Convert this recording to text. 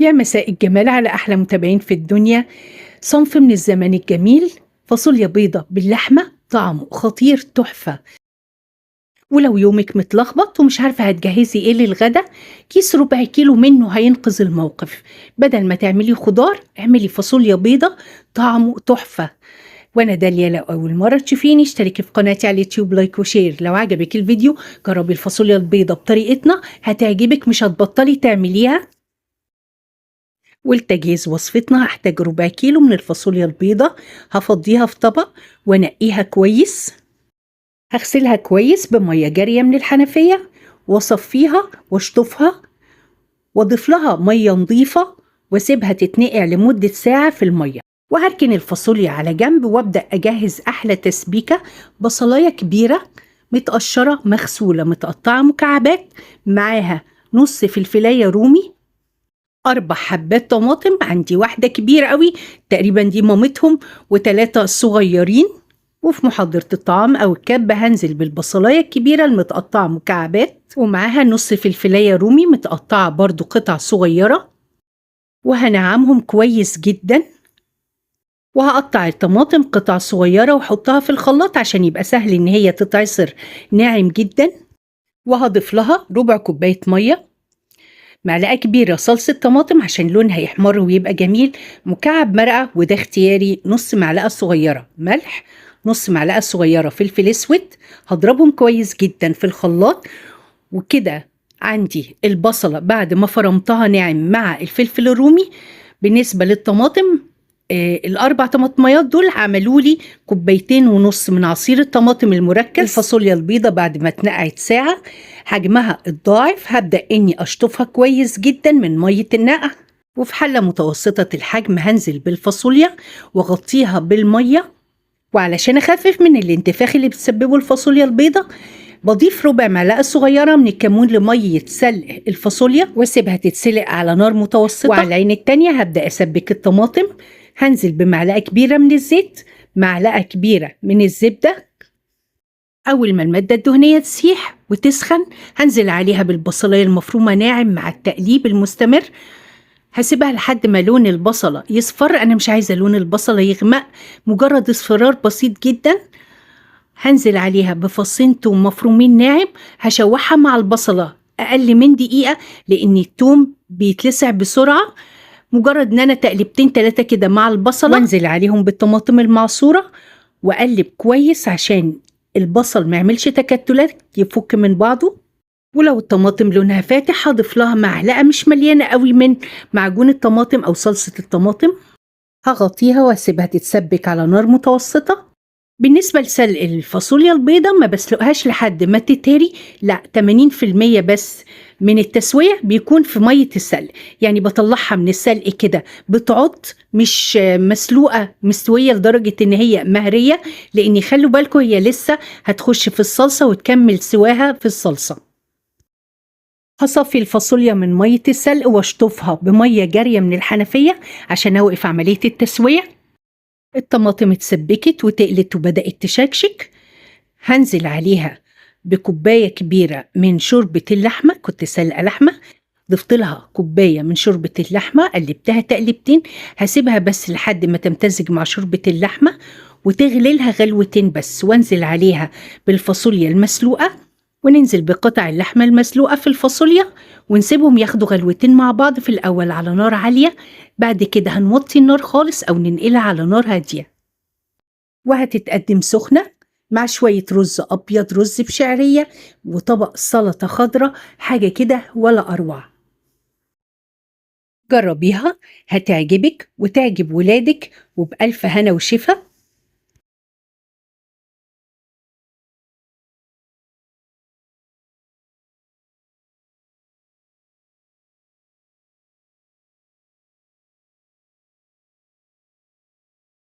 يا مساء الجمال على أحلى متابعين في الدنيا. صنف من الزمن الجميل، فاصوليا بيضة باللحمة، طعمه خطير تحفة. ولو يومك متلخبط ومش عارفة هتجهزي ايه للغدا، كيس ربع كيلو منه هينقذ الموقف. بدل ما تعملي خضار اعملي فاصوليا بيضة، طعمه تحفة. وانا داليا، لو اول مرة تشوفيني اشتركي في قناتي على اليوتيوب، like و share. لو عجبك الفيديو جربي الفاصوليا البيضة بطريقتنا، هتعجبك مش هتبطلي تعمليها. ولتجهيز وصفتنا هحتاج ربع كيلو من الفاصوليا البيضة، هفضيها في طبق وانقيها كويس، هغسلها كويس بمية جارية من الحنفية واصفيها واشطفها واضيف لها مية نظيفة واسيبها تتنقع لمدة ساعة في المية. وهركن الفاصوليا على جنب وابدأ اجهز احلى تسبيكة. بصلاية كبيرة متقشرة مغسولة متقطعة مكعبات، معاها نص فلفلاية رومي، 4 حبات طماطم، عندي واحدة كبيرة قوي تقريبا دي مامتهم، و3 صغيرين. وفي محضرة الطعام أو الكبة هنزل بالبصلاية الكبيرة المتقطعة مكعبات، ومعاها نص فلفلاية رومي متقطعة برضو قطع صغيرة، وهنعمهم كويس جدا. وهقطع الطماطم قطع صغيرة وحطها في الخلاط عشان يبقى سهل إن هي تتعصر ناعم جدا. وهضيف لها ربع كوباية مية، معلقة كبيرة صلصة طماطم عشان لونها يحمر ويبقى جميل، مكعب مرقة وده اختياري، نص معلقة صغيرة ملح، نص معلقة صغيرة فلفل اسود. هضربهم كويس جدا في الخلاط. وكده عندي البصلة بعد ما فرمتها ناعم مع الفلفل الرومي. بالنسبة للطماطم ال4 طماطميات دول عملوا لي 2.5 كوباية من عصير الطماطم المركز. الفاصوليا البيضة بعد ما اتنقعت ساعة حجمها الضاعف، هبدأ اني اشطفها كويس جدا من مية النقع. وفي حلة متوسطة الحجم هنزل بالفاصوليا واغطيها بالمية. وعلشان اخفف من الانتفاخ اللي بتسببه الفاصوليا البيضة بضيف ربع معلقة صغيرة من الكمون لمية سلق الفاصوليا واسيبها تتسلق على نار متوسطة. وعلى العين التانية هبدأ اسبك الطماطم. هنزل بمعلقة كبيرة من الزيت، معلقة كبيرة من الزبدة. أول ما المادة الدهنية تسيح وتسخن هنزل عليها بالبصلاية المفرومة ناعم مع التقليب المستمر. هسيبها لحد ما لون البصلة يصفر، أنا مش عايزة لون البصلة يغمق، مجرد اصفرار بسيط جدا. هنزل عليها بفصين توم مفرومين ناعم، هشوحها مع البصلة أقل من دقيقة لأن التوم بيتلسع بسرعة. مجرد ان انا تقلبتين 3 كده مع البصلة، وانزل عليهم بالطماطم المعصورة واقلب كويس عشان البصل ما يعملش تكتلات يفك من بعضه. ولو الطماطم لونها فاتح هضيف لها معلقة مش مليانة قوي من معجون الطماطم او صلصة الطماطم. هغطيها واسيبها تتسبك على نار متوسطة. بالنسبة لسلق الفاصوليا البيضة ما بسلقهاش لحد ما تتهري، لا 80% بس من التسوية بيكون في مية السلق، يعني بطلعها من السلق كده بتعض، مش مسلوقة مستوية لدرجة ان هي مهرية، لان خلوا بالكم هي لسه هتخش في الصلصة وتكمل سواها في الصلصة. هصفي الفاصوليا من مية السلق واشطفها بمية جارية من الحنفية عشان اوقف عملية التسوية. الطماطم اتسبكت وتقلت وبدأت تشكشك، هنزل عليها بكوباية كبيرة من شوربة اللحمة، كنت سلقة لحمة ضفت لها كوباية من شوربة اللحمة، قلبتها تقلبتين، هسيبها بس لحد ما تمتزج مع شوربة اللحمة وتغلي لها غلوتين بس، وانزل عليها بالفاصوليا المسلوقة، وننزل بقطع اللحمة المسلوقة في الفاصوليا ونسيبهم ياخدوا غلوتين مع بعض في الأول على نار عالية، بعد كده هنوطي النار خالص أو ننقلها على نار هادية. وهتتقدم سخنة مع شوية رز أبيض، رز بشعرية، وطبق سلطة خضراء، حاجة كده ولا أروع. جربيها هتعجبك وتعجب ولادك، وبألف هنا وشفا.